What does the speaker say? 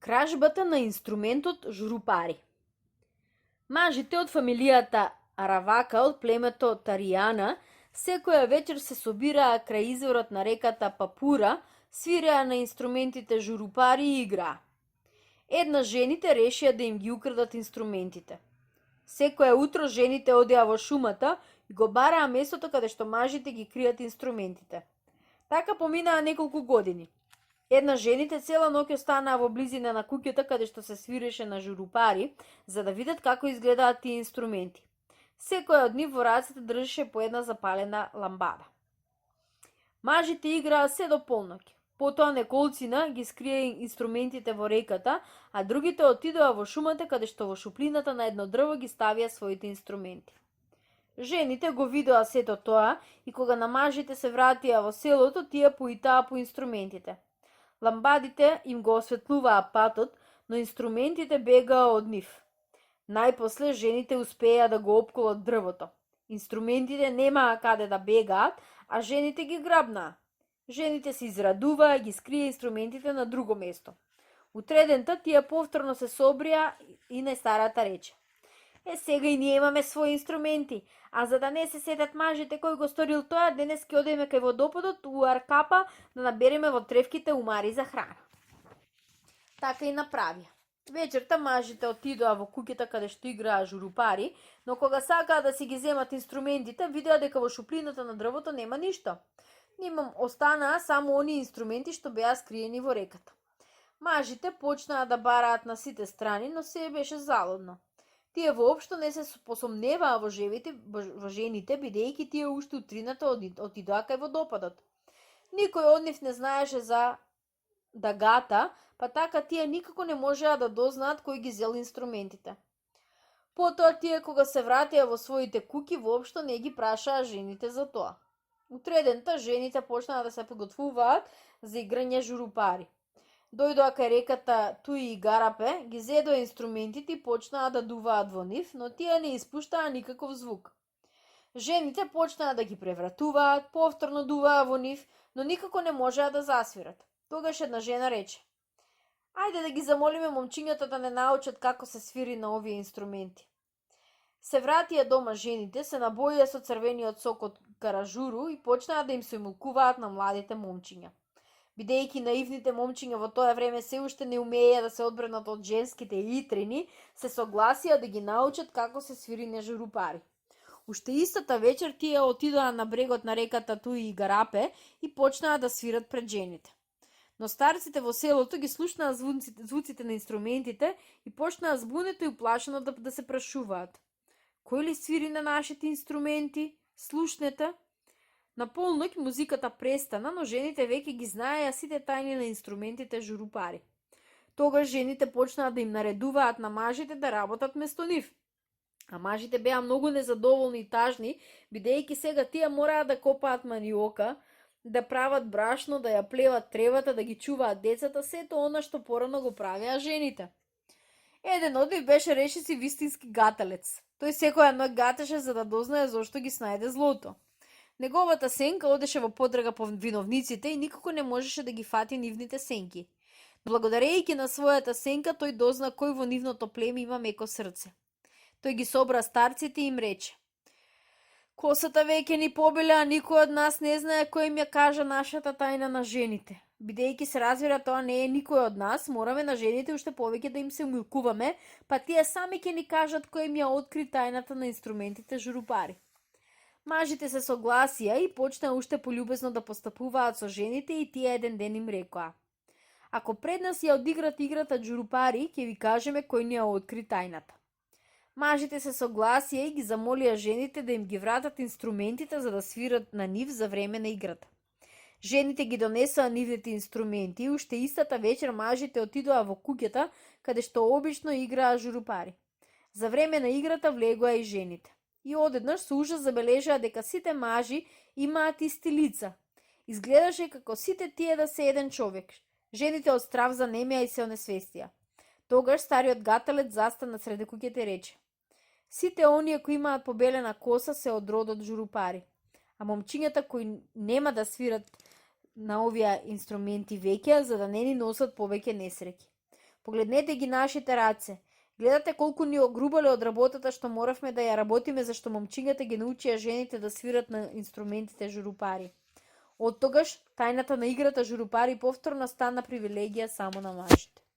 Кражбата на инструментот журупари. Мажите од фамилијата Аравака од племето Таријана секоја вечер се собираа крај изворот на реката Папура, свиреа на инструментите журупари и играа. Една жените решија да им ги украдат инструментите. Секое утро жените одеа во шумата и го бараа местото каде што мажите ги кријат инструментите. Така поминаа неколку години. Една жените цела ноќ останаа во близина на куќата каде што се свиреше на журупари, за да видат како изгледаат тие инструменти. Секој од нив во рацете држеше по една запалена ламбада. Мажите играа се до полноќ. Потоа неколцина ги скрија инструментите во реката, а другите отидоа во шумата каде што во шуплината на едно дрво ги ставија своите инструменти. Жените го видоа сето тоа и кога на мажите се вратија во селото, тие поитаа по инструментите. Ламбадите им го осветлуваа патот, но инструментите бегаа од нив. Најпосле жените успеа да го опколат дрвото. Инструментите немаа каде да бегаат, а жените ги грабнаа. Жените се израдуваа и ги скрија инструментите на друго место. Утредента тие повторно се собрија и најстарата рече: сега и ние имаме своји инструменти, а за да не се сетат мажите кој го сторил тоа, денес ќе одеме кај водопадот у Аркапа да набереме во тревките умари за храна. Така и направија. Вечерта мажите отидоа во куќата каде што играа журупари, но кога сакаа да си ги земат инструментите, видеа дека во шуплината на дрвото нема ништо. Нимам останаа само оние инструменти што беа скриени во реката. Мажите почнаа да бараат на сите страни, но се беше залудно. Тие воопшто не се посомневаа во жените, бидејќи тие уште утрината отидоа кај водопадот. Никој од нив не знаеше за дагата, па така тие никако не можеа да дознаат кој ги зел инструментите. Потоа тие кога се вратија во своите куќи, воопшто не ги прашаа жените за тоа. Утредента жените почнаа да се подготвуваат за играње журупари. Дојдоа кај реката Туи и Гарапе, ги зедоа инструментите и почнаа да дуваат во нив, но тие не испуштаа никаков звук. Жените почнаа да ги превратуваат, повторно дуваа во нив, но никако не можеа да засвират. Тогаш една жена рече: ајде да ги замолиме момчињата да не научат како се свири на овие инструменти. Се вратија дома жените, се набоија со црвениот сок од каражуру и почнаа да им се умилкуваат на младите момчиња. Бидејќи наивните момчиња во тоа време се уште не умееја да се одбранат од женските итрини, се согласија да ги научат како се свири на журупари. Уште истата вечер тие отидоа на брегот на реката Туи и Гарапе и почнаа да свират пред жените. Но старците во селото ги слушнаа звуците на инструментите и почнаа збунето и уплашено да се прашуваат: кој ли свири на нашите инструменти? Слушнете. На полноќ музиката престана, но жените веќе ги знаеја сите тајни на инструментите журупари. Тогаш жените почнаа да им наредуваат на мажите да работат место нив. А мажите беа многу незадоволни и тажни, бидејќи сега тие мораа да копаат маниока, да прават брашно, да ја плеват тревата, да ги чуваат децата, сето она што порано го правеа жените. Еден од нив беше решици вистински гателец. Тој секоја ноќ гатеше за да дознае зошто ги снајде злото. Неговата сенка одеше во потрага по виновниците и никако не можеше да ги фати нивните сенки. Благодарејќи на својата сенка, тој дозна кој во нивното племе има меко срце. Тој ги собра старците и им рече: косата веќе ни побеле, а никој од нас не знае кој им ја кажа нашата тајна на жените. Бидејќи се разбира тоа не е никој од нас, мораме на жените уште повеќе да им се умилкуваме, па тие сами ќе ни кажат кој им ја откри тајната на инструментите журупари. Мажите се согласија и почнаа уште полюбезно да постапуваат со жените и тие еден ден им рекоа: ако пред нас ја одиграт играта журупари, ќе ви кажеме кој ни ја откри тајната. Мажите се согласија и ги замолија жените да им ги вратат инструментите за да свират на нив за време на играта. Жените ги донесоа нивните инструменти и уште истата вечер мажите отидоа во куќата каде што обично играа журупари. За време на играта влегоа и жените. И одеднаш со ужас забележаа дека сите мажи имаат исти лица. Изгледаше како сите тие да се еден човек. Жените од страв занемеа и се онесвестија. Тогаш стариот гателец застана среде куќата и рече: сите оние кои имаат побелена коса се од родот журупари, а момчињата кои нема да свират на овие инструменти веќе, за да не ни носат повеќе несреќи. Погледнете ги нашите раце. Гледате колку ни огрубале од работата што моравме да ја работиме зашто момчињата ги научија жените да свират на инструментите журупари. Оттогаш, тајната на играта журупари повторно стана привилегија само на мажите.